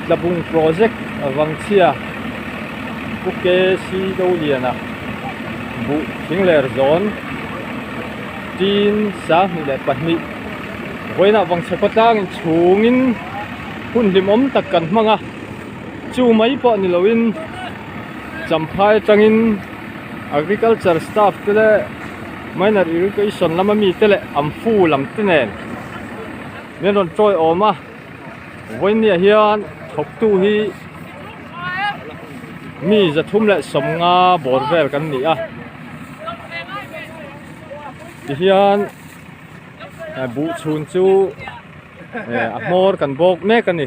Tlabung project Vangchhia Pu KC Doliana buh thingler zawn tin 22 vawiinah Vangchhe khawtlang in chhungin hun hlimawm tak kan hmang a chu mai pawh ni loin Champhai atangin agriculture staff te leh minor irrigation lama mite leh amfu lam te nen min rawn tawiawm a. Vawinia hian thawktu hi mi 350 bawr vel kan ni a tihian buh chhun chu a hmawr kan bawk mek a ni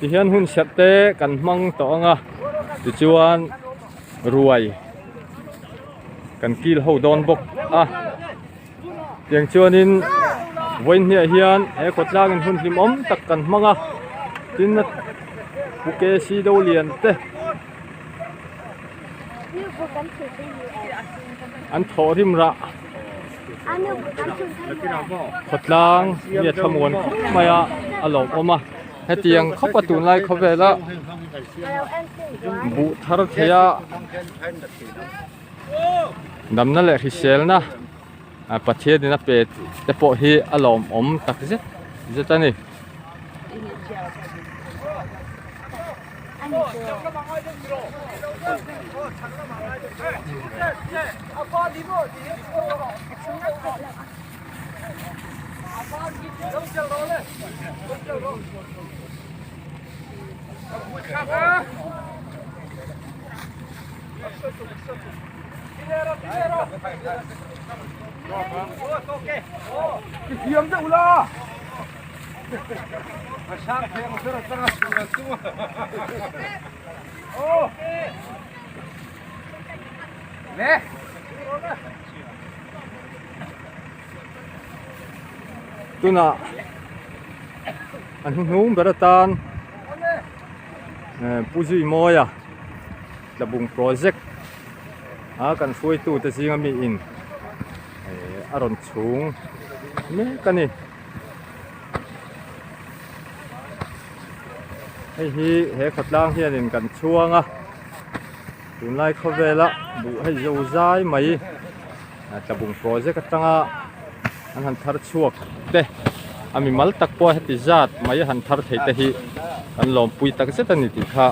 tihian hun serh te kan hmang tawh ang a tichuan ruai kan kil ho dawn bawk a. Tiang chuanin vawiin hniah hian he khawtlangin hun hlimawm tak kan hmang a tin pu KC Dolian te an thawh rim rah khawtlang mi a thlamuan khawp mai a a lawmawm a hetiang khawp a tunlai khawvela buh thar thei a. Damna leh hriselna Pathian in a pe te pawh hi a lawmawm tak zet zet a ni. Tunah an hnuhnung ber atan Pu Zuimawia. Tlabung project a kan hruaitu te zinga mi in a rawn chhung mek a ni. Hei hi he khawtlang hianin kan chhuang a tunlai khawvela buh hei zo zai mai Tlabung project atanga an han thar chhuak te a mimal tak pawh heti zat mai han thar thei te hi kan lawmpui tak zet a ni tih kha.